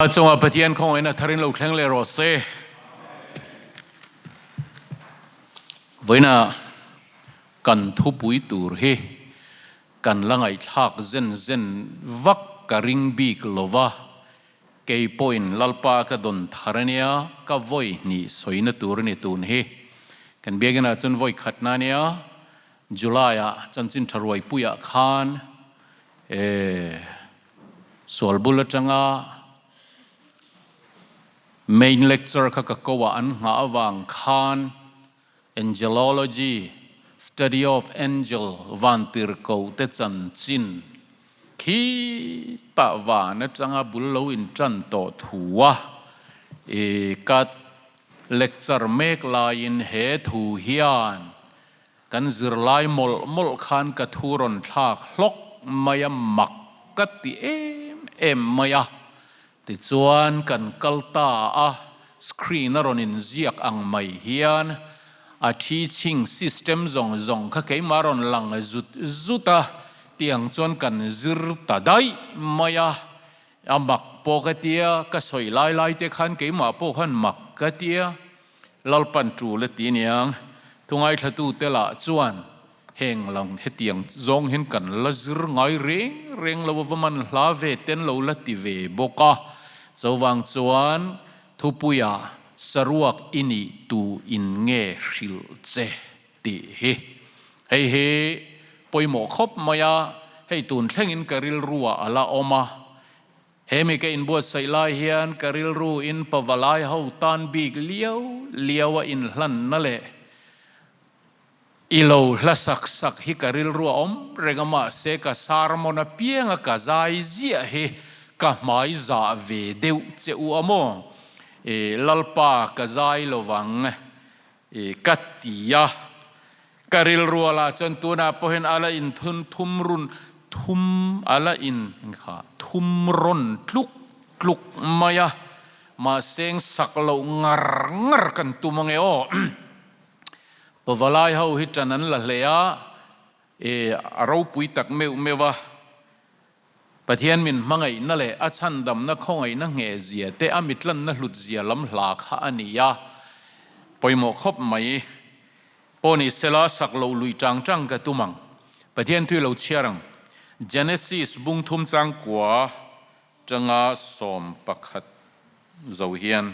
A cungah Pathian khawngaihnak thar in lo thleng le rawh seh. Voina kan thupui tur hi kan la ngaihthlak zen zen vak ka ring bik lova, kei pawhin Lalpa ka dawn thar ania, ka vawi hnih sawina tur a ni tun hi. Kan biakinn ah chuan vawi khatna ania, July ah chanchin tha ruaipui ah khan e Sual bul atanga main lecture kha ka ko ah an nghah avang khan Angelology, study of angel, vantirhkoh te chanchin khi tah van atanga bul lo in tan tawh thu a i ka lecture mek laiin he thu hian Kan zirlai mawlh mawlh khan ka thu rawn thlak hlawk mai a, mak ka ti em em mai a. Tichuan kan kal ta a, screen a rawn inziak ang mai hian a teaching system zawng zawng kha keimah rawn lang zut zut a, tiang chuan kan zir ta daih mai a. A mak pawh ka tia, ka sawi lai lai te khan keimah pawh khan mak ka tia. Lalpan tul a ti aniang. Thungaithlatute lah chuan heng lang hetiang zawng hian kan la zir ngai reng reng lo a, va man hla ve ten lo la ti ve bawk a. Chuvang chuan thupuia saruak i nih tu in nge hrilh che tih hi hei hi pawimawh khawp mai a, hei tun thlengin ka rilruah a la awm a. He mi ka inbuatsaih lai hian ka rilru in pavalai ho tan bik liau liau a inhlanna leh i lo hla sak sak hi ka rilru a awm reng a, mahse ka sermon apianga ka zai ziah hi ka hmai zah ve deuh che u a maw? I Lalpa ka zai lovang i ka ti a, ka rilru alah chuan tunah pawhin a la in thun thum run thum a la in kha thum rawn tluk tluk mai a, mahse sak loh ngar ngar kan tum ange aw. Pavalai ho hi ṭan an la hle a, e a ropui tak meuh meuh a. Pathian min hmangaihna leh a chhandamna khawngaihna nghehzia te a mitlanna hlutzia lam hla kha a ni a, pawimawh khawp mai. Pawh ni sela sak loh lui tang tang ka tum ang. Pathian thui lo chhiar ang. Genesis bung thum chang kua tanga 11 zo hian.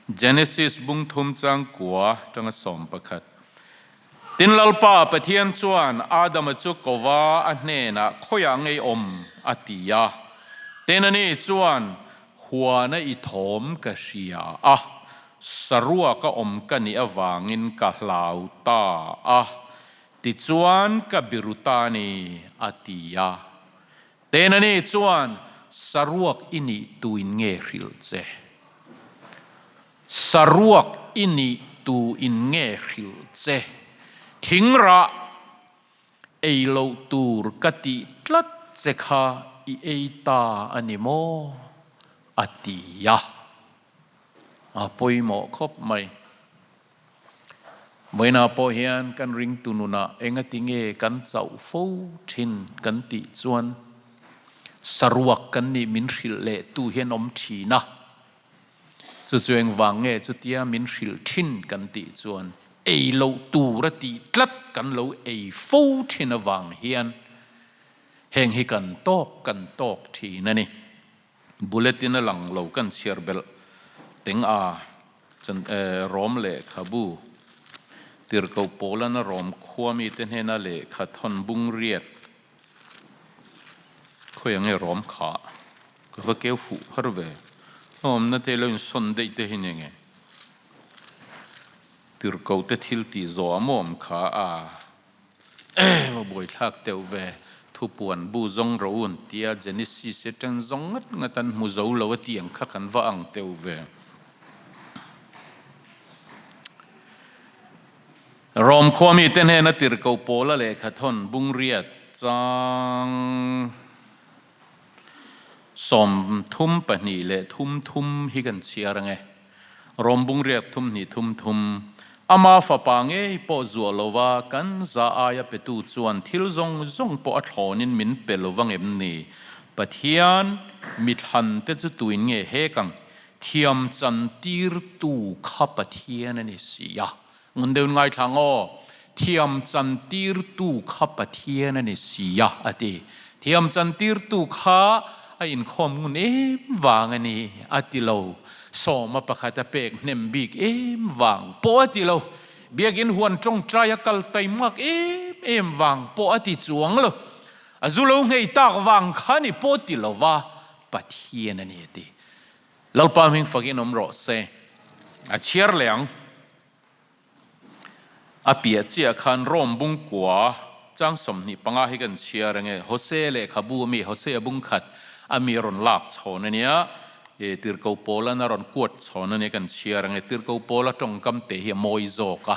Genesis bung thum chang kua tanga 11. Tin Lalpa Pathian chuan Adama chu kova a hnenah khawiah ngei awm a ti a. Tin ani chuan huana i thawm ka hria a, saruaka awm ka nih avangin ka hlau ta a, tichuan ka biru ta ni a ti a. Tin ani chuan saruak i nih tuin nge hrilh che? Saruak i nih tu in nge hrilh che? Thingrah ei loh tur ka tih tlat che kha i ei ta a ni maw? a ti a. A pawimawh khawp mai. Vawiinah pawh hian kan ringtu nunah engati nge kan chauh fo thin kan tih chuan saruak kan nih min hrilh leh tu hian awm thin a. Chu chu engvang nge chutia min hrilh thin kan tih chuan ei loh tur a tih tlat kan lo ei fo thin avang hian heng hi kan tawk kan tawk thin a ni. Bulletin a lang lo kan chhiar belh teng a chan Rom lehkhabu tirhkoh Paulana Rom khua mite hnena lehkha thawn bung riat khawi ang nge Rom kha ka va keu fuh har ve awmna te lo insawn daih te hi nia nge tirhkoh te thil tih zawh a mawm kha a. Va buaithlak deuh ve, thupuan bu zawng ro un tia Genesis atang zawng ngat ngat an hmu zo lo a tih ang kha kan va ang deuh ve. Rom khua mite hnena tirhkoh Paula lehkha thawn bungriat chang 32 leh thum thum hi kan chhiar ang e. Rom bungriat thum hnih thum thum. Ama fapa ngei pawh zuah lova kan za aia petu chuan thil zawng zawng pawh a thlawnin min pe lo vang em ni? Pathian mi thlan te chu tuin nge hek ang? Thiam chan tir tu kha Pathian a ni si a. Ngun deuhin ngaithla ang aw. Thiam chan tir tu kha Pathian a ni si a, a ti. Thiam chan tir tu kha a inkhawm ngun em vang a ni, a ti lo. Sawma pakhat a pek hnem bik em vang pawh a ti lo. Biakinn huan tawngtai a kal taimak em em vang pawh a ti chuang lo. A zu lo nghei tak vang kha ni pawh ti lo va, Pathian a ni a ti. Lalpa hming fakin awm rawh se. A chhiar leh ang. A piah chiah khan Rome bungkua chang 25 hi kan chhiar ang e. Hose lehkhabu a mi, Hosea bungkhat a mi a rawn lak chhawn a nia. E Tirhkoh Paula'n a rawn kuat chhawn a nia kan chhiar ang e. Tirhkoh Paula tawngkam te hi a mawi zawk a.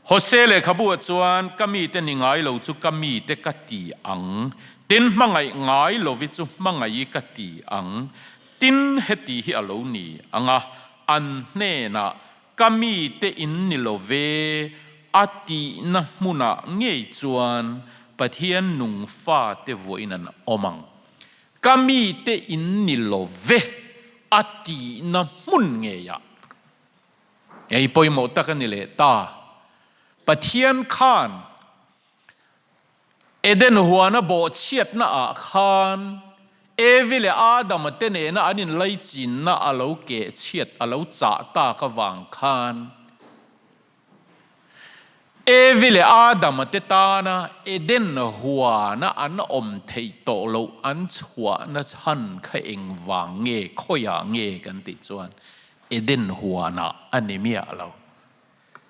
Hose lehkhabu ah chuan, Ka mite ni ngai lo chu ka mite ka ti ang, tin hmangaih ngai lovi chu hmangaih ka ti ang, tin heti hi a lo ni ang a, an hnenah ka mite in ni lo ve a tihna hmunah ngei chuan Pathian nung fate vuahin an awm ang. Ka mite in ni lo ve a tihna hmun ngeiah. Ei pawimawh tak a ni leh ta. Pathian khan Eden huana bawhchhiatna ah khan Evi leh Adama te nena an inlaichinna a lo kehchhiat, a lo chah tak avang khan Evi leh Adama te tana Eden huana an awm theih tawh loh an chhuahna chhan kha engvang nge, khawiah nge kan tih chuan Eden huanah a ni miah lo.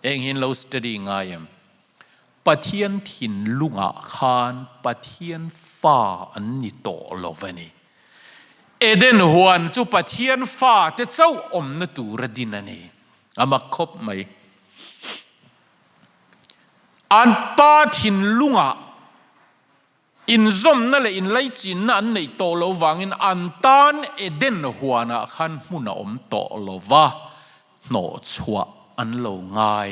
Eng hi an lo study ngai em? Pathian thinlungah khan Pathian fa an ni tawh lo a ni. Eden huan chu Pathian fa te chauh awmna tur a din a ni. A mak khawp mai. An pa thinlungah Inzawmna leh inlaichinna an neih tawh lo vangin an tan Eden huanah khan hmun a awm tawh lo va, hnawhchhuah an lo ngai.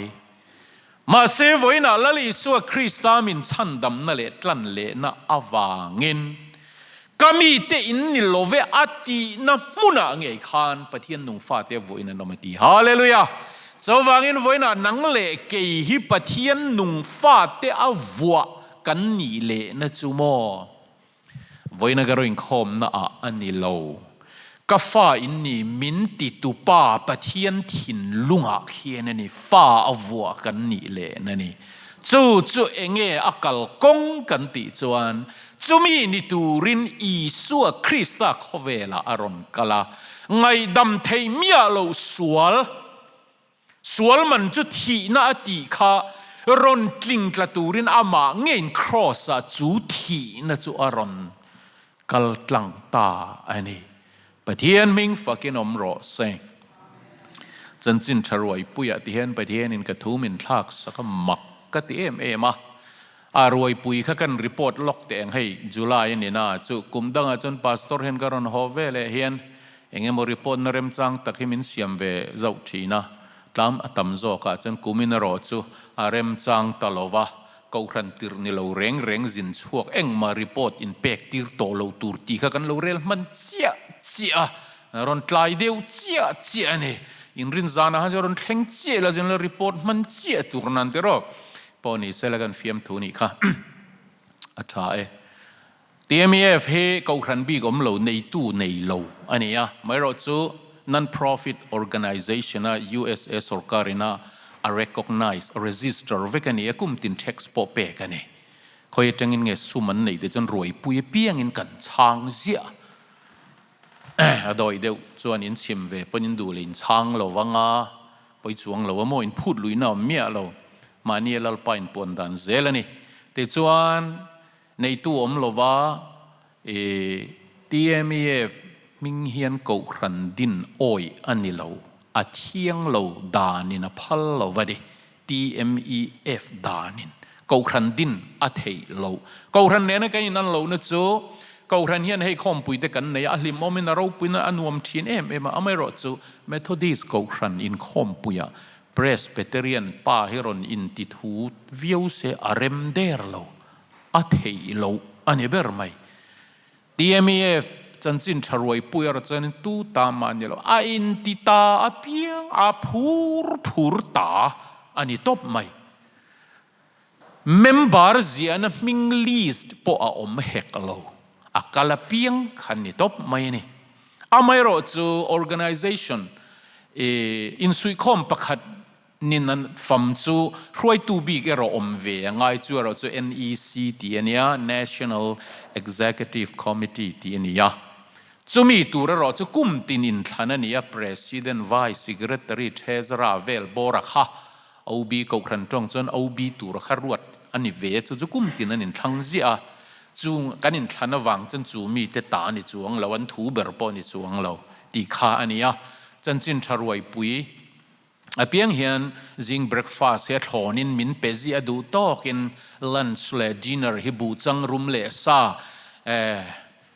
Mahse, vawiinah Lal Isua Krista min chhandamna leh tlan lehna avangin ka mite in ni lo ve a tihna hmunah ngei khan Pathian nung fate vawiin an awm a ti. Hallelujah! Chuvangin vawiinah nang leh kei hi Pathian nung fate a vuah Kan nih lehna chu maw? Vawiina ka rawh inkhawmna ah a ni lo. Ka fa in ni min ti tu pa Pathian thinlungah khian a ni fa a vuah kan nih lehna ni. Chu chu enge a kalkawng kan tih chuan chumi ni turin Isua Krista khawvelah a rawn kal a, ngaihdam theih miah loh sual, Sual man chu thihna a tih kha rawn tling tla turin amah ngeiin Kraws-ah chu thihna chu a rawn kal tlang ta a ni. Pathian hming fakin awm rawh se. Chanchin tha ruaipuiah ti hian Pathianin ka thu min thlak sak a, mak ka ti em em a. A ruaipui kha kan report lawk teh ang hei July a ni na chu kum dangah chuan Pastor hian ka rawn haw ve leh hian Eng emaw report na remchang tak hi min siam ve zauh thin a, tlam a tam zawkah chuan kumin erawh chu a remchang ta lo va, kohhran tirh ni lo reng reng zin chhuak engmah report in pek tir tawh lo tur tih kha kan lo rel hman chiah chiah a, rawn tlai deuh chiah chiah a ni. Inrin zanah khan chuan rawn thleng chiah ila chuan la report hman chiah tur nan tiraw pawh ni sela kan fiamthu nih kha a tha e. TMEF hi kohhran bik awm lo, neitu nei lo a ni a, amaherawh chu non-profit organization a USA sorkarin a a recognise, a register vek a ni a, kum tin tax pawh pek a ni. Khawi atangin nge sum an neih te chuan ruaipui apiangin kan chhang ziah a dawi deuh chuan in chim ve pawn in duh leh in chhang lo vanga pawi chuang lo a maw in phut luihna awm miah lo, mahni a Lalpa in puan dan zel a ni. Tichuan. Neitu awm lova i TMEF hming hian kohhran din awih a ni lo, a thiang lo danin a phal lo va ni. TMEF danin kohhran din a theih loh. Kohhran nena kan inan lohna chu kohhran hian hei khawmpuite kan nei a, a hlimawmin a ropuina a nuam thin em em a, amaherawhchu Methodist kohhran inkhawmpuiah Presbyterian pa hi rawn intithu viau se a rem der lo. A theih loh a ni ber mai. TMEF chanchin tha ruai pui erawh chuanin tu ta mah ni lo, a inti ta apiang a phur phur ta a ni tawp mai. Member ziahna hming list pawh a awm hek lo, a kal apiang kha ni tawp mai a ni. Amaherawhchu organisation insuihkhawm pakhat nin an fam chu hruaitu bik erawh awm ve a ngai, chu erawh chu NEC tih a nia, National Executive Committee tih a ni a. Chumi tur erawh chu kum tin inthlan a ni a, President, Vice, Secretary, Treasurer vel bawr a kha OB Kohhran tawng chuan OB tur kha ruat a ni ve a, chu chu kum tin an inthlang ziah a, chu kan inthlan avang chuan chu mite ta a ni chuang lo, an thu ber pawh a ni chuang lo tih kha a ni a. Chanchin tha ruaipui apiang hian zing breakfast hi a thlawnin min pe ziah a, duh tawkin lunch leh dinner hi buhchang rum leh sa eh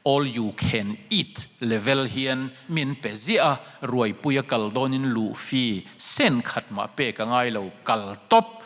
All you can eat level hian min pe ziah a, ruaipuia kal dawnin luh fee sen khat mah pek a ngai lo, kal tawp,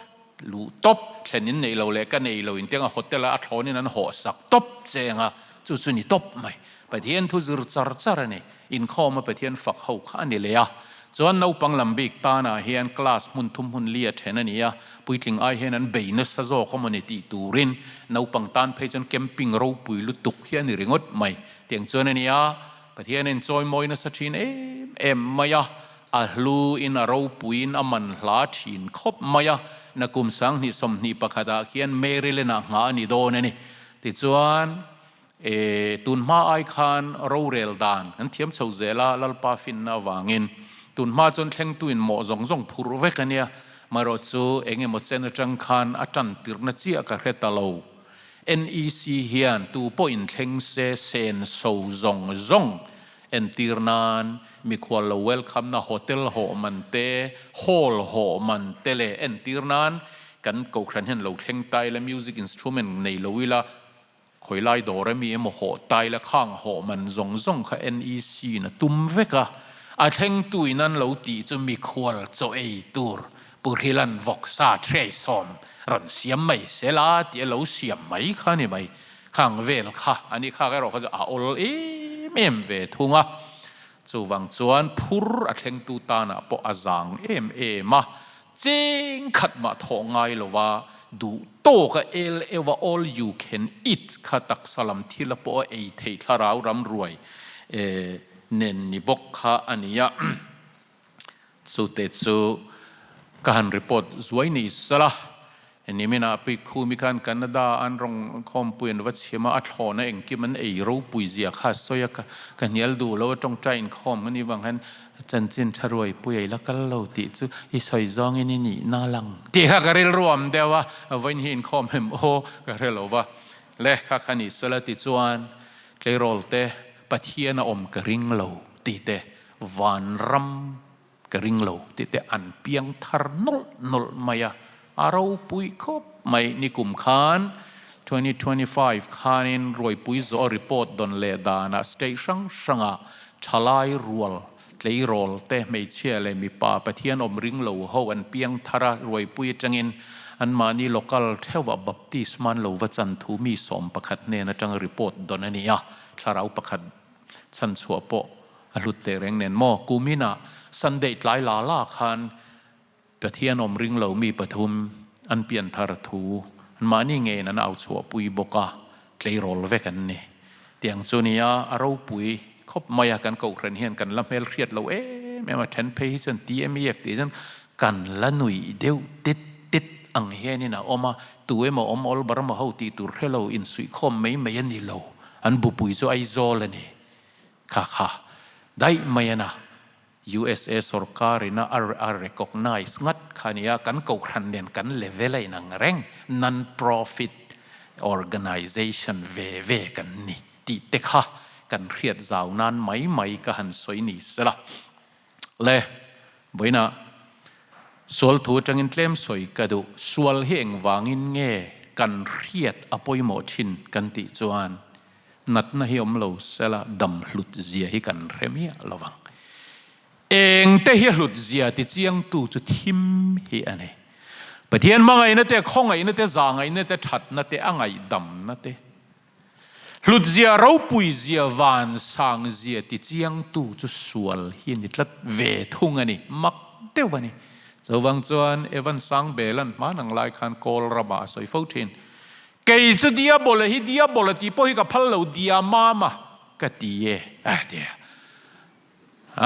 luh tawp, thlen in neih lo leh ka nei lo intiang a hotel a a thlawnin an hawh sak tawp che ang a, chu chu ni tawp mai. Pathian thu zir char char a ni, inkhawm a Pathian fak ho kha a ni leh a. Chuan naupang lam bik tanah hian class hmun thum hmun li a then a ni a, Puitling ai hian an bei nasa zawk a mawni tih turin naupang tan phei chuan camping ropui lutuk hi a ni ringawt mai. Tiang chuan a nia, Pathian in chawimawi nasa thin em em mai a, a hlu in a ropui in a man hla thin khawp mai a, nakum 20 21 ah khian Maryland ah nghah a ni dawn a ni. Tichuan, e tun hma ai khan rorel dan kan thiam chho zel a, Lalpa finna avangin tun hma chuan thlengtu in mawh zawng zawng phurh vek a nia, marawh chu eng emaw chen atang khan a tan tirhna chiah ka hre ta lo. NEC hian tu pawh in thleng se sen so zawng zawng entir nan mikhual lo welcome na hotel hawh man te, hall hawh man te leh entir nan kan kohhran hian lo thleng ta ila music instrument nei lo ila, Khawilai dawr emi emaw hawh tai la khang hawh man zawng zawng kha NEC in a tum vek a, a thlengtu in an lo tih chu mikhual chaw ei tur Pu Hrilan vawksa tray sawm rawn siam mai se la tih a lo siam mai kha a ni mai. Khang vel kha a ni khak erawh kha chu a awl em em ve thung a, chuvang chuan phur a thlengtu tanah pawh a zang em em a, Cheng khat mah thawh ngai lova duh tawk a el eua all you can eat kha taksa lam thil a pawh a ei theih thlarau ram ruai nen ni bawk kha a ni a. Chute chu ka han report zuai ni sala. Niminah Puikhumi khan Canada an rawn khawmpui an va chhim a, a thlawhna engkim an ei ropui zia kha a sawi a, ka hnial duh lo a tawngtai inkhawm ka nih vang hian chanchin tha ruai pui a i la kal lo tih chu i sawi zawngin i nihna lang tih kha ka rilru am deuh a, vawiin hi inkhawm em aw ka hre lo va, le kha kha ni sela tichuan tleirawl te Pathian a awm ka ring lo tih te vanram Ka ring lo tih te an piang thar nawlh nawlh mai a, a ropui khawp mai. Nikum khan 2025 khanin Ruaipui zawh report dawn leh danah state hrang hranga thalai rual, tleirawl te, hmeichhia leh mipa Pathian awm ring lo ho an piang thar a, Ruaipui atangin anmahni local theuhah baptisma an lo va chan thu mi 11 hnen atanga report dawn a ni a, thlarau pakhat Chhan chhuah pawh a hlut teh reng nen maw? Kuminah Sunday tlai la la khan Pathian awm ring lo mi pathum an pian thar thu an mahni ngeiin an au chhuah pui bawk a, tleirawl vek an ni. Tiang chu nia a ropui khawp mai a, kan kohhran hian kan la hmel hriat lo em em a, then phei hi chuan TMEF tih chuan kan la nuih deuh tit tit ang hianin a awm a, tu emaw awm awl bar maw ho tih tur hre lo insuihkhawm mai mai a ni lo. An bupui chu Aizawl a ni. Kha kha daih mai a na. USA sorkar in a a recognise ngat kha a ni a, kan kohhran nen kan level a inang reng, non-profit organization ve ve kan ni tih te kha kan hriat zau nan mai mai ka han sawi ni sela. Le, vawiinah sual thu atangin tlem sawi ka duh. Sual hi engvangin nge kan hriat a pawimawh thin kan tih chuan natna hi awm lo sela dam hlut zia hi kan hre miah lo vang. Engte hi hlut zia ti chiangtu chu thim hi a ni. Pathian hmangaihna te, khawngaihna te, zahngaihna te, thatna te, a ngaihdamna te. Hlutzia, ropuizia, vansangzia tichiangtu chu sual hi a ni tlat ve thung a ni. Mak deuh a ni. Chuvang chuan Evan Sangbela'n hman ang lai khan kawl ramah a sawi fo thin. Kei chu Diabola hi Diabola tih pawh hi ka phal lo, Diamama ka ti e, a ti a.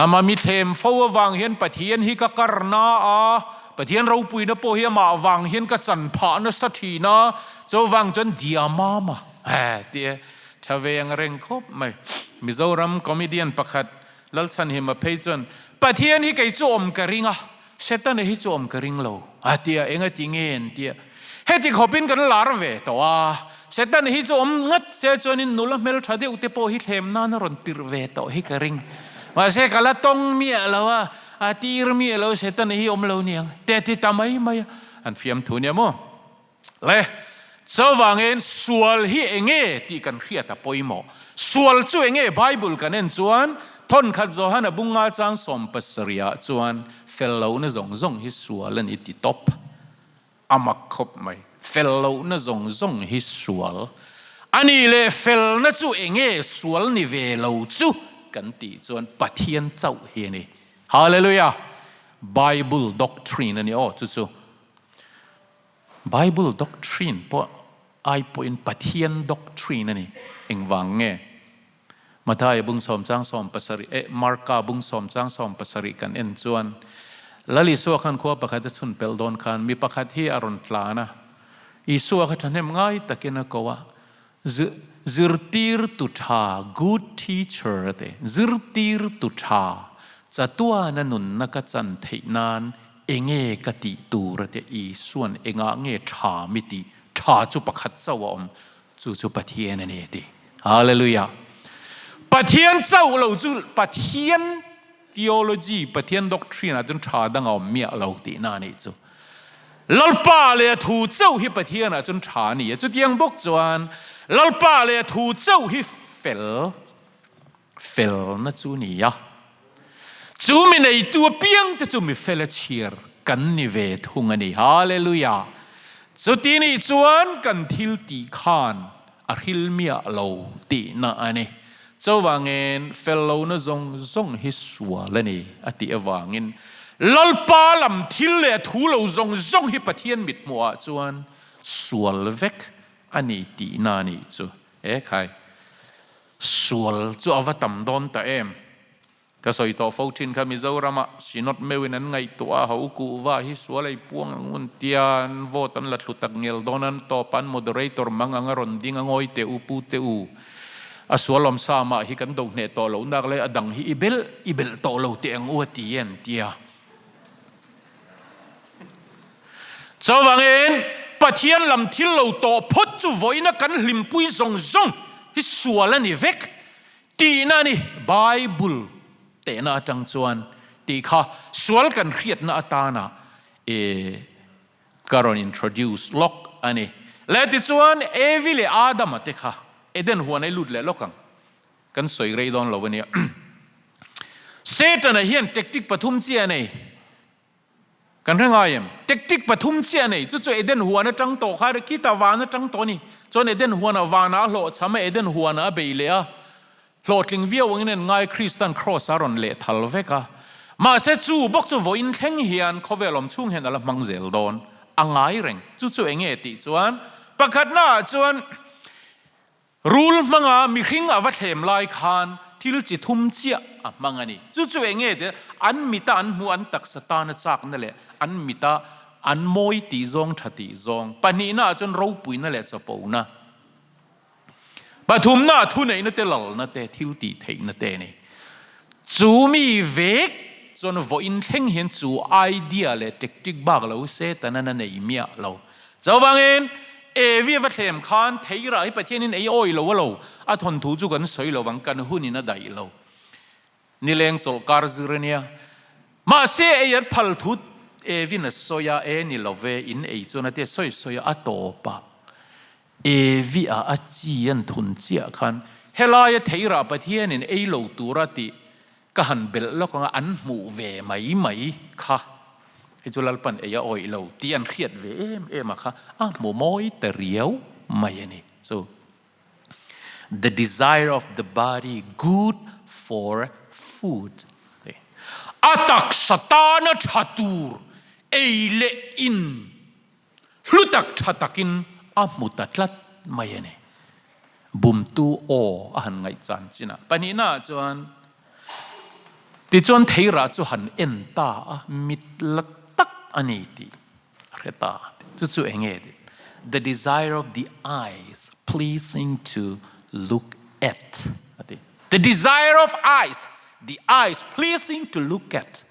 Amah mi thlem fo avang hian Pathian hi ka karna a, Pathian ropuina pawh hi amah avang hian ka chan phah nasa thin a, chuvang chuan Diamama a ti e. Tha ve ang reng khawp mai. Mizoram comedian pakhat Lalchhanhima phei chuan, Pathian hi kei chu awm ka ring a, Setana hi chu awm ka ring lo, a ti a, eng a ti nge an ti a. Heti khawpin kan lar ve tawh a, Setana hi chu awm ngat se chuanin nula hmeltha deuh te pawh hi thlem nan a rawn tirh ve tawh hi ka ring. Mahse ka la tawng miah lo a, a tir miah lo Setana hi awm lo niang te a ti ta mai mai a, an fiamthu nia maw? Le, chuvangin sual hi enge tih kan hriat a pawimawh. Sual chu enge Bible kan en chuan thawnkhat Johana bunga chang 70 ah chuan fel lohna zawng zawng hi sual a ni ti tawp. A mak khawp mai. Fel lohna zawng zawng hi sual a ni leh felna chu enge sual ni ve lo chu kan tih chuan Pathian chauh hi a ni. Hallelujah! Bible doctrine a ni aw chu chu. Bible doctrine pawh ai pawhin Pathian doctrine a ni. Engvang nge? Mathaia bung sawm chang 70 eh Marka bung sawm chang 70 kan en chuan Lal Isua khan khua pakhat a chhun pelh dawn khan mi pakhat hi a rawn tlan a, Isua kha thahnem ngai takin a ko a, Zirtirtu tha, good teacher a ti. Zirtirtu tha, chatuana nunna ka chan theih nan enge ka tih tur a ti. Isuan engah nge tha mi tih? Tha chu pakhat chauh a awm, chu chu Pathian a ni a ti. Hallelujah! Pathian chauh lo chu Pathian theology, Pathian doctrine ah chuan tha dang a awm miah lo tihna a nih chu. Lalpa leh a thu chauh hi Pathian ah chuan tha a ni a, chutiang bawk chuan Lalpa leh a thu chauh hi fel, felna chu ni a. Chu mi neitu apiang te chu mi fel a chhiar kan ni ve thung a ni. Hallelujah! Chuti nih chuan kan thil tih khan a hril miah lo tihna a ni. Chuvangin fel lohna zawng zawng hi sual a ni a tih avangin Lalpa lam thil leh a thu lo zawng zawng hi Pathian mithmuhah chuan sual vek a ni tihna a nih chu. E khai, sual chu a va tam dawn ta em? Ka sawi tawh fo thin kha Mizoramah Synod meuhin an ngaihtuah a, ho kuhva hi sual ei puang ang un tia an vote an la thlu tak ngel dawn an tawp an moderator mang ang a rawn ding a ngawi teh u pu teh u a sual awm sa mah hi kan do hneh tawh loh nak lai a dang hi i belh i belh tawh lo teh ang u a ti an tia. Chuvangin Pathian lam thil lo tawh phawt chu vawiina kan hlimpui zawng zawng hi sual a ni vek. Tihna a ni, Bible tehna atang chuan tih kha sual kan hriatna atana e ka rawn introduce lawk a ni. Leh tichuan Evi leh Adama te kha Eden huan a i lut leh lawk ang. Kan sawi rei dawn lo a nia. Setana hian tactic pathum chiah a nei. Kan hre ngai em? Tactic pathum chiah a nei. Chu chu Eden huan atang tawh kha khitah van atang tawh a ni. Chuan Eden huanah vanah a hlawhchham a, Eden huanah a bei leh a. Hlawhtling viau angin an ngai Kristan Kraws a rawn leh thal vek a. Mahse chu bawk chu vawiin thleng hian khawvel awm chhung hian a la hmang zel dawn. A ngai reng. Chu chu eng nge tih chuan pakhatnaah chuan Rul hmanga mihring a va thlem lai khan thil chi thum chiah a hmang a ni. Chu chu eng nge tih an mita an hmuh an taksa tana chakna leh an mita an mawi tih zawng tha tih zawng. Pahnihna ah chuan ropuina leh chapona. Pathumna ah thuneihna te lalna te thil tih theihna te a ni. Chu mi vek chuan vawiin thleng hian chu idea leh tactic bak lo Satan-an a nei miah lo. Chuvangin, Evi a va thlem khan theirah hi Pathianin ei awi lo a lo, a thawnthu chu kan sawi lo vang, kan hunin a daih lo. Nileng chawlhkar zir a nia. Mahse, ei an phal thu Evin a sawi a, e ni lo ve, in ei chuan a tia sawi sawi a, a tawp a. Evi a a chi an thun chiah khan helaia theirah Pathianin ei lo tura tih Ka han belh lawk anga an hmuh ve mai mai kha hei chu Lalpan ei a awih lo tih an hriat ve em em a kha a hmu mawi ta riau mai a ni chu. The desire of the body good for food. A taksa tana tha tur ei leh in hlu tak tha takin a hmu ta tlat mai a ni. Bumtu aw a han ngaihchan chinah pahnihna ah chuan tichuan theirah chu han en ta a, mit la tak a ni tih a hre ta. Chu chu eng nge tih? The desire of the eyes pleasing to look at a ti. The desire of eyes, the eyes pleasing to look at.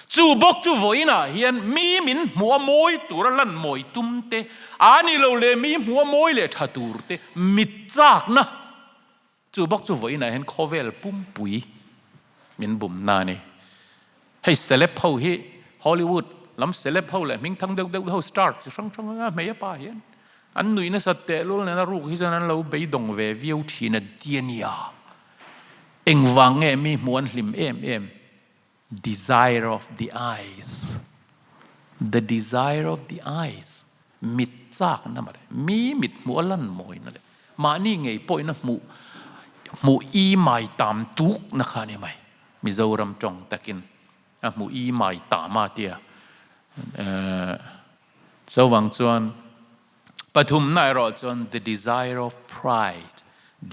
Chu bawk chu vawiinah hian mi min hmuh a mawi tur a lan mawi tum te, a ni lo leh mi hmuh a mawi leh tha tur te mit chakna. Chu bawk chu vawiinah hian khawvel pumpui min bumna a ni. Hei celeb ho hi Hollywood lam celeb ho leh hmingthang deuh deuh ho star chi hrang hrang anga hmei a pa hian an nuih nasat tehlul nen a ruk hi chuan an lo beidawng ve viau thin a ti a nia. Engvang nge mi hmuh an hlim em em? Desire of the eyes, the desire of the eyes, mit chakna mah le, mi mit hmuh a lan mawina leh mahni ngei pawhin a hmuh hmuh i mai tam tuk na kha a ni mai. Mizoram tawng takin a hmuh i mai tam a tia. Chuvang chuan pathumna erawh chuan the desire of pride,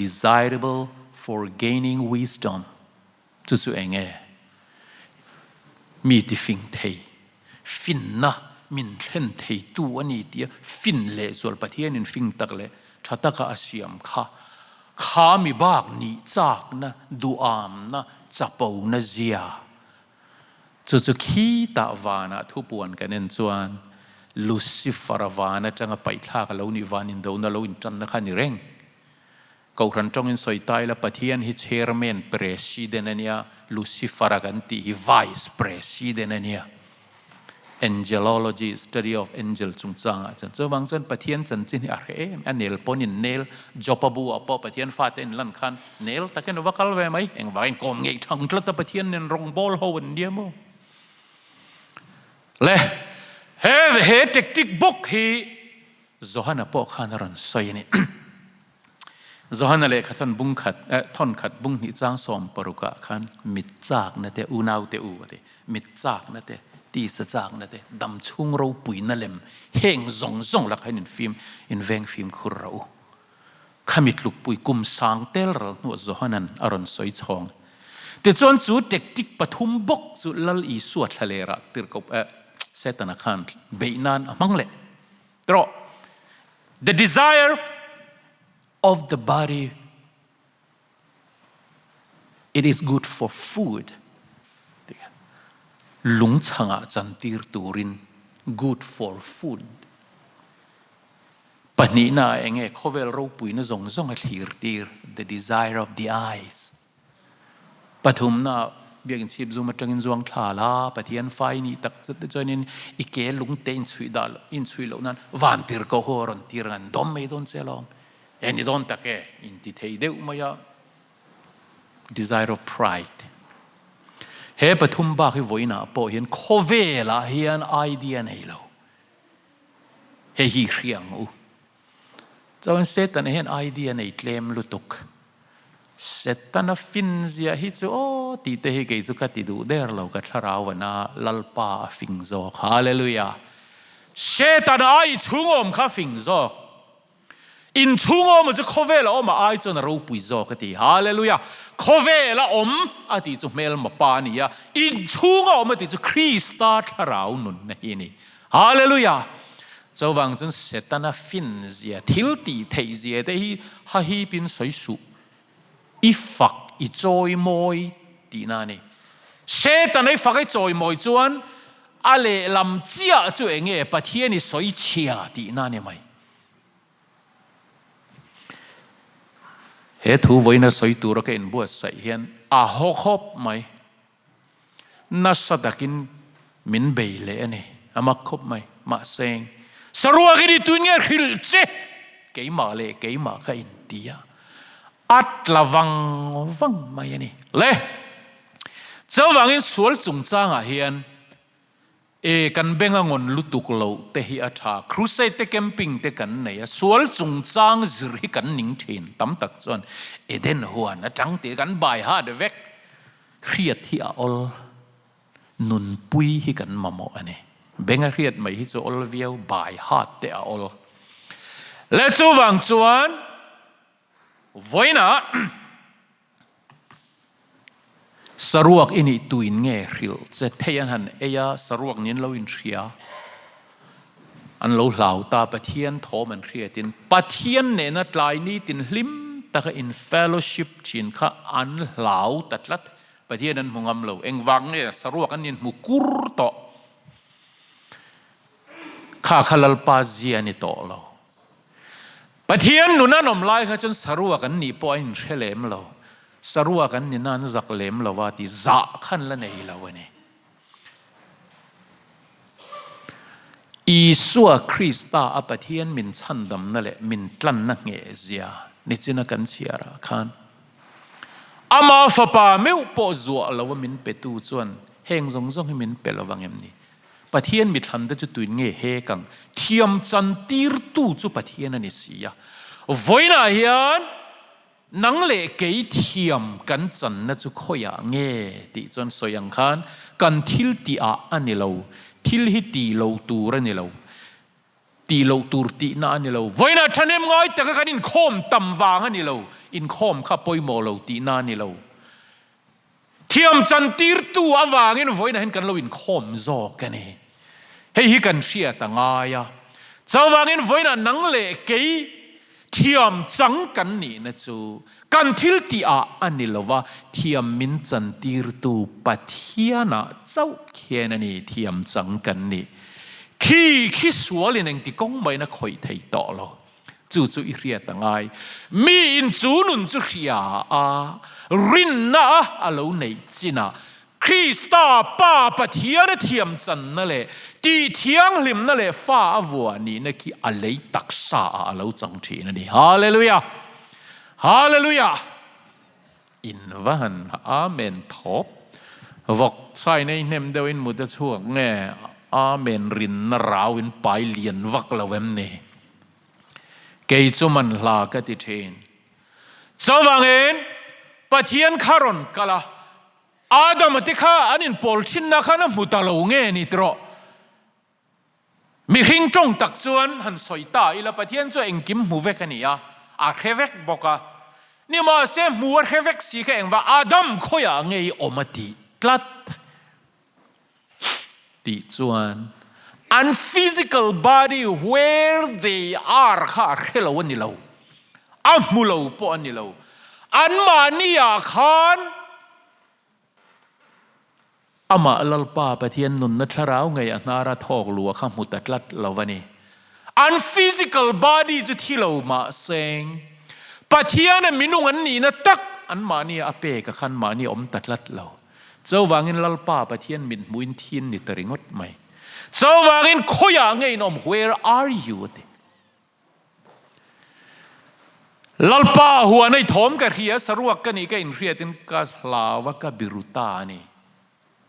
desirable for gaining wisdom. Chu chu eng nge? Mi ti fing thei, finna min thlen theitu a ni tia fin leh zual Pathianin fing tak leh tha taka a siam kha, kha mi bak nih chakna, duamna, chapona zia. Chu chu khitah vanah thupuan kan en chuan Lucifer-a van atanga paihthlak a lo nih van indona lo intanna kha a ni reng. Kohhran tawngin sawi ta ila Pathian hi Chairman, President a nia, Lucifer-a kan tih hi Vice President a nia. Angelology, study of angel chungchangah chuan chuvang chuan Pathian chanchin hi a hre em a, nel pawn in nel, Job-a bu ah pawh Pathian fate in lan khan nel takin a va kal ve mai, engvangin kawm ngeih thang tlat a Pathian nen rawngbawl ho an nia maw? Le he he tactic bawk hi Johana pawh khan a rawn sawi a ni. Johana lehkha thawn bung khat, eh, thawn khat bung hnih chang 60 ah khan mit chakna te, unau te u a ti, mit chakna te, tisa chakna te, dam chhung ropuina lem heng zawng zawng lakah hian in fim, in veng fimkhur rawh u. Khami tlukpui kum sang tel ral hnuah Johanan a rawn sawi chhawng. Tichuan chu tactic pathum bawk chu Lal Isua thlalerah tirhkoh, eh, Setana khan beih nan a hmang leh. Trawh, the desire of the body it is good for food lungchhangah chantir turin good for food pahnihna ah enge khawvel ropuina zawng zawng a thlir tir the desire of the eyes Pathumna ah biakinn chhip zum atangin zuang thla la, Pathian fai nih tak zet te chuanin i ke lung te in chhuih dah in chhuih loh nan van tir ko ho a rawn tir ang an dawm mai dawn che alawm. E ni dawn tak e, in ti thei deuh mai a. Desire of pride. He pathum bak hi vawiinah pawh hian khawvelah hian idea nei lo. Hei hi hria ang u. Chuan Setana hian idea nei tlem lutuk. Setana fin zia hi chu aw tih te hi kei chu ka ti duh der lo ka thlarau vana Lalpa a fing zawk. Hallelujah! Setana ai chhung awm kha fing zawk. In chhung awm chu khawvel a awm a ai chuan a ropui zawk a ti. Hallelujah! Khawvel a awm a tih chu hmelma pa a ni a, in chhung a awm a tih chu Krista thlarau nunna hi a ni. Hallelujah! Chuvang chuan Setana fin zia, thil tih theih zia te hi hahipin sawi suh. I fak, i chawi mawi tihna a ni. Setana i fak i chawi mawi chuan a lehlam chiah chu eng nge Pathian i sawi chhia tihna a ni mai. He thu vawiina sawi tura ka inbuatsaih hian a haw khawp mai. Nasa takin min bei leh a ni, a mak khawp mai. Mahse, saruak i ni tuin nge hrilh che? Keimah leh keimah ka inti a, a tla vang vang mai a ni. Le, chuvangin sual chungchangah hian. E kan beng a ngawn lutuk loh te hi a tha. Crusade te camping te kan nei a, sual chungchang zir hi kan ning thin. Tam tak chuan Eden huan atang tih kan bai hat vek. Hriat hi a awl. Nunpui hi kan mamawh a ni. Beng a hriat mai hi chu awl viau, bai hat te a awl. Le chuvang chuan vawiinah Saruak i nih tuin nge hrilh che thei an han ei a, saruak nin lo inhria, an lo hlau ta, Pathian thawm an hriatin Pathian nena tlai nitin hlim taka in fellowship thin kha an hlau ta tlat, Pathian an hmu ngam lo, engvang nge saruak an inhmu kur tawh, kha kha Lalpa zia a ni tawh lo. Pathian nun an awm lai kha chuan saruak an nih pawh a inhre lem lo. Saruak an ni nan zak lem lo a ti zah khan la nei lo a ni. Isua Krista a Pathian min chhandamna leh min tlanna ngheh zia nichina kan chhiar ah khan Ama fapa meuh pawh zuah lo a min petu chuan heng zawng zawng hi min pe lo vang em ni? Pathian mithlante chu tuin nge hek ang? Thiam chantirtu chu Pathian a ni si a. Vawiinah hian nang leh kei thiam kan channa chu khawiah nge tih chuan sawi ang khan kan thil tihah a ni lo, thil hi tih loh tur a ni lo, tih loh tur tihna a ni lo. Vawiinah thahnem ngai taka kan inkhawm tam vang a ni lo, inkhawm kha pawimawh lo tihna a ni lo. Thiam chantirtu avangin vawiinah hian kan lo inkhawm zawk a ni. Hei hi kan hriat a ngai a. Chuvangin vawiinah nang leh kei thiam chang kan nihna chu kan thil tihah a ni lo va, thiam min chantirtu Pathianah chauh khian a ni thiam chang kan nih. Khi khi sualin engti kawng mahin a khawih thei tawh lo. Chu chu i hriat a ngai. Mi in chu nun chu hria a, rinna a a lo neih chinah Krista Pa Pathian a thiam channa leh tih thianghlimna leh fa a vuah nihna khi a lei taksa ah a lo chang thin a ni. Hallelujah! Hallelujah! In va han Amen thawp. Vawk sai nei hnem deuh in mut a chhuak nge Amen rinna rau in pai lian vak lo em ni? Kei chu man hla ka ti thin. Chuvangin Pathian kha rawn kal a, Adama te kha an inpawl thinna khan a hmu ta lo nge ni tiraw? Mihring tawng tak chuan han sawi ta ila Pathian chu engkim hmu vek a ni a, a hre vek bawk a. Nimahse hmu a hre vek si kha engvah Adam khawiah nge i awm a tih tlat tih chuan an physical body where they are kha a hre lo a ni lo, a hmu lo pawh a ni lo. Anmahni ah khan Amah Lalpa Pathian nunna thlarau ngei a hnara thawk lua kha hmu ta tlat lo a ni. An physical body chu thi lo mahseng Pathian a minung an nihna tak anmahni a pek a khan mahni a awm ta tlat lo. Chuvangin Lalpa Pathian mit hmuhin thin ni ta ringawt mai. Chuvangin khawiah nge in awm where are you a ti. Lalpa huan ei thawm ka hria, saruak ka nih ka inhriatin ka hlau a, ka biru ta a ni.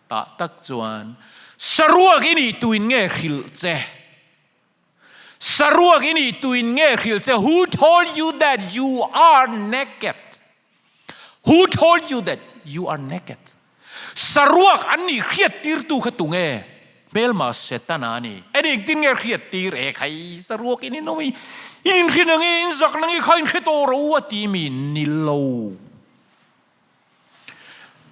Tah tak chuan, Saruak i nih tuin nge hrilh che? Saruak i nih tuin nge hrilh che? Who told you that you are naked? Who told you that you are naked? Saruak an nih hriattirtu kha tunge? Hmelma Setana a ni. Eni engtin nge hriattir e khai? Saruak in in awm i, in inhri nang i, in zak nang i, kha in hre tawh ro a ti mi ni lo.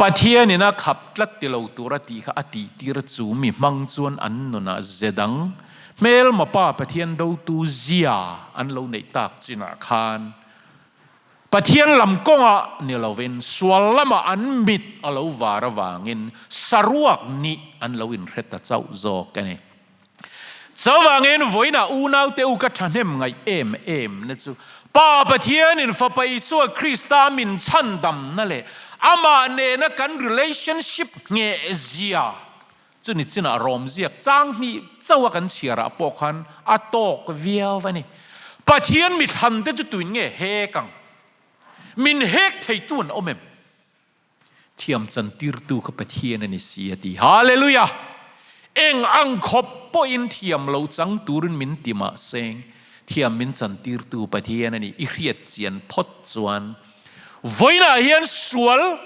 Pathian in a khap tlat ti lo tur a tih kha a tihtir chu mi hmang chuan an nunah ze dang hmelma pa Pathian dotu zia an lo neih tak chinah khan Pathian lam kawngah ni lovin sual lamah an mit a lo var avangin saruak nih an lo inhre ta chauh zawk a ni. Chuvangin vawiinah unaute u ka thahnem ngaih em em na chu Pa Pathianin Fapa Isua Krista min chhandamna leh amah nena kan relationship ngheh zia chu ni chinah rawm ziak chang hnih chauh a kan chhiarah pawh khan a tawk viau a ni. Pathian mithlan te chu tuin nge hek ang? Min hek theitu an awm em? Thiam chantirtu kha Pathian a ni si a ti. Hallelujah! Eng ang khawp pawhin thiam lo chang turin min ti mah seng, thiam min chantirtu Pathian a ni. I hriat chian phawt chuan vawiinah hian sual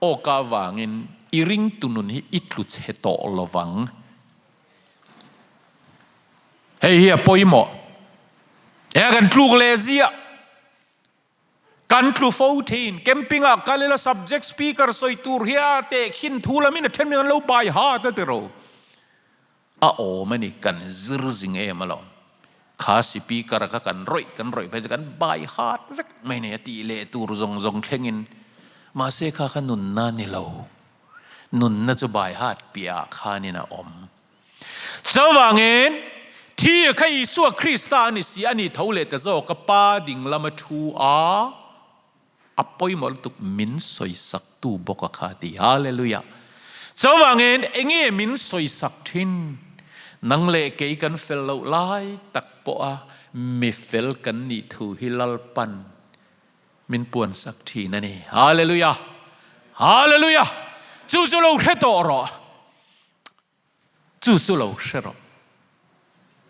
awka avangin i ringtu nun hi i tlu chhe tawh lovang. Hei hi a pawimawh. He kan tluk leh ziah. Kan tlu fo thin. Camping ah kal ila subject speaker sawi tur hi a tehkhin thu lamin a then min an lo bai hat a tiro. A awm a ni, kan zir zing em alawm. Kha speaker kha kan rawih kan rawih phei chu kan bai hat vek mai nei a tih leh tur zawng zawng thlengin. Mahse kha kha nunna ni lo. Nunna chu bai hat piah ah khanin a awm. Chuvangin, thi kha Isua Krista a ni si, a ni tho leh ta zawk a, Pa ding lama thu a, a pawimawh lutuk min sawisaktu bawk a kha ti. Hallelujah! Chuvangin, enge min sawisak thin? Nang leh kei kan fel loh lai tak pawha mi fel kan nih thu hi Lalpan min puansak thin a ni. Hallelujah! Hallelujah! Chu chu lo hre tawh rawh. Chu chu lo hre rawh.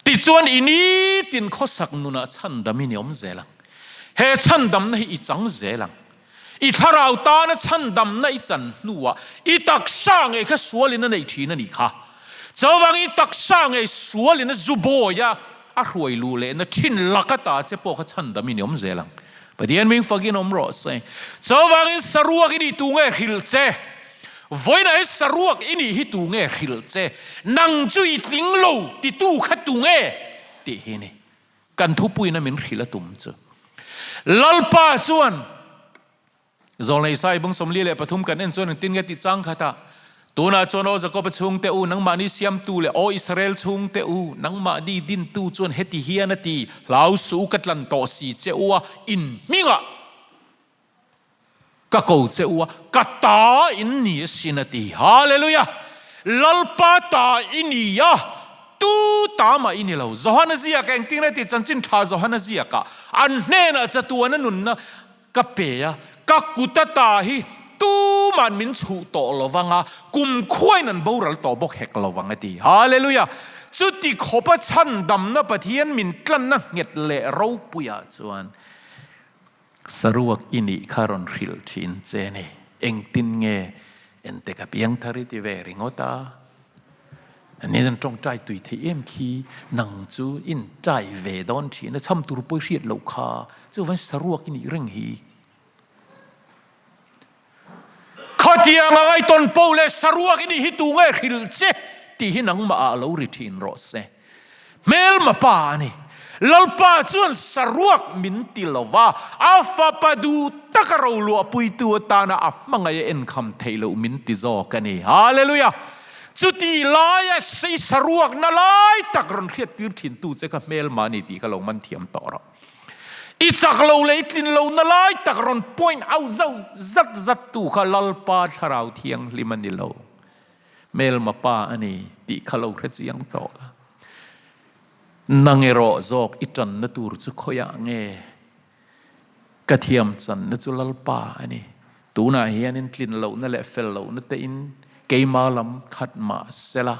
Tichuan i nitin khawsak nunah chhandam in i awm zel ang. He chhandamna hi i chang zel ang. I thlarau tana chhandamna i chan hnuah i taksa ngei kha sualin a neih thin a nih kha. Chuvangin i taksa ngei sualin a zu bawi a, a hruai luh lehna thin lak ata che pawh kha chhandam in i awm zel ang. Pathian ming fakin awm rawh se. Chuvangin saruak i nih tu nge hrilh che? Vawiinah hi saruak i nih hi tu nge hrilh che? Nang chu i tling lo titu kha tu nge? tih hi ni kan thupuina min hrilh a tum chu. Lalpa chuan Zawlnei Sai bung 43 kan en chuan engtin nge tih chang khatah, Tunah chuan aw Jakoba chhungte u, nangmahni siamtu leh aw Israel chhungte u, nangmahni dintu chuan heti hian a ti, Hlau suh u ka tlan tawh si che u a, in hmingah Ka ko che u a, ka ta in ni asin a ti. Hallelujah! Lalpa ta i ni a, tu ta mah i ni lo. Johana ziaka engtin nge ti chanchin tha Johana ziaka an hnenah chatuana nunna ka pe a, ka kuta ta hi tuman min chhuh tawh lo vang a, kum khuain an boral tawh bawk hek lo vang a ti. Hallelujah! Chuti khawpa chhandamna Pathian min tlanna nghet leh ropuiah chuan Saruak i nih kha rawn hrilh thin che ni. Engtin nge ente ka piang thar i ti ve ringawt a? Ani chuan tawngtai tui theih em khi nang chu in tai ve dawn thin a, chham tur pawi hriat loh kha chuvan saruak i nih reng hi. Khatiang a ngaihtawn po leh saruak i nih hi tu nge hrilh che tih hi nangmah ah lo ri thin rawh se. Hmelma pa a ni. Lalpa chuan saruak min ti lo va, a fapa duh taka roluahpuitu atana a hmangaih a enkham theih loh min ti zawk a ni. Hallelujah! Chuti laia sei saruakna lai tak rawn hriattir thintu che kha hmelma a ni tih kha lo man thiam tawh rawh. I chak lo leh i tlin lohna lai tak rawn point out zauh zat zat tu kha Lalpa Thlarau Thianghlim a ni lo. Hmelma pa a ni tih kha lo hre chiang tawh la. Nang erawh zawk i tanna tur chu khawiah nge? Ka thiam channa chu Lalpa a ni. Tunah hianin tlin lohna leh fel lohna te in keima lam khat mah sela,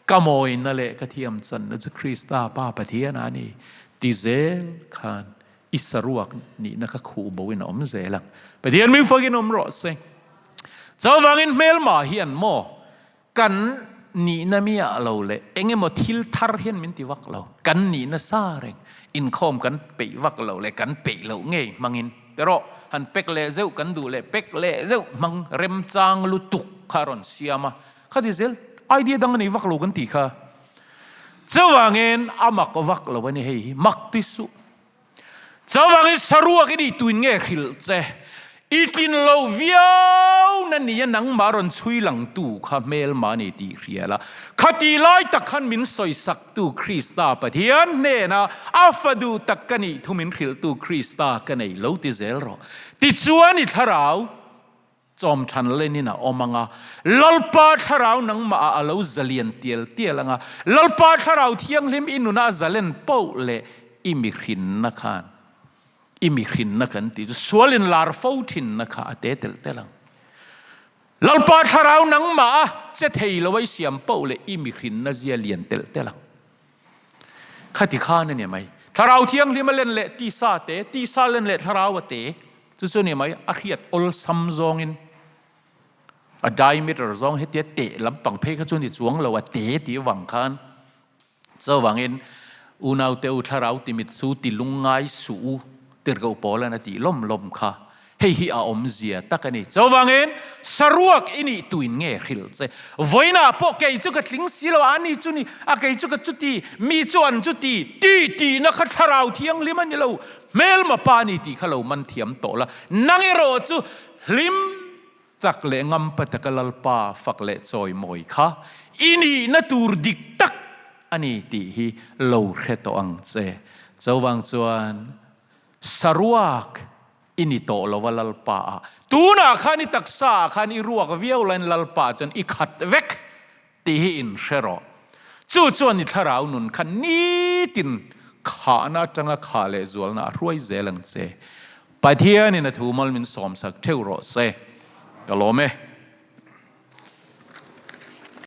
ka mawina leh ka thiam channa chu Krista Pa Pathian a ni ti zel khan i saruak nihna kha khuh bo in a awm zel ang. Pathian ming fakin awm rawh se. Chuvangin hmelma hian maw kan nihna miah lo leh eng emaw thil thar hian min ti vak lo. Kan nihna sa reng inkhawm kan peih vak lo leh kan peih loh ngei hmangin erawh han pek leh zeuh kan duh leh pek leh zeuh hmang remchang lutuk kha a rawn siam a. Khati zel idea dang a nei vak lo kan tih kha. Chuvangin a mak vak lo a ni hei hi mak ti suh. Chuvangin saruak i nih tuin nge hrilh che? I tlin lo viau na nia nangmah rawn chhui langtu kha hmelma ni tih hria la. Khati lai tak khan min sawisaktu Krista Pathian hnena a fa duh tak ka nih thu min hrilhtu Krista ka nei lo ti zel rawh. Tichuan i thlarau Chawm than lenin a awm ang a, Lalpa Thlarau nangmah ah a lo zalian tial tial ang a, Lalpa Thlarau Thianghlim i nunah a zalen poh leh i mihrinna khan, i mihrinna kan tih chu sualin lar fo thinna kha a te telh telh ang. Lalpa thlarau nangmah a che thei lo a i siam poh leh i mihrinna zia lian telh telh ang. Khati khan a ni mai. Thlarau thianghlim a len leh tisa te, tisa len leh thlarau a te, chu chu a ni mai, a hriat awlsam zawngin a diameter zawng hetia teh lampang phei kha chu ni chuang lo a te tih vang khan chuvangin unaute u thlarau timit chu ti lungngai suh u tirhkoh Paula'n a tih lawm lawm kha hei hi a awmzia tak a ni. Chuvangin saruak i nih tuin nge hrilh che? Vawiinah pawh kei chu ka tling si lo a, ani chu ni a, kei chu ka chuti, mi chu an chuti ti tihna kha thlarau thianghlim a ni lo, hmelma pa a ni tih kha lo man thiam tawh la, nang erawh chu Hlim tak leh ngampa taka Lalpa fak leh chawimawi kha i nihna tur dik tak a ni tih hi lo hre tawh ang che. Chuvang chuan saruak i ni tawh lo a Lalpa ah. Tunah khan i taksa ah khan i ruak viau laiin Lalpa chuan i khat vek tih hi in hre rawh. Chu chuan i thlarau nun kha nitin khahna atanga khah leh zualna a hruai zel ang che. Pathianin a thu mal min sawmsak theuh rawh se. Ka lawm e.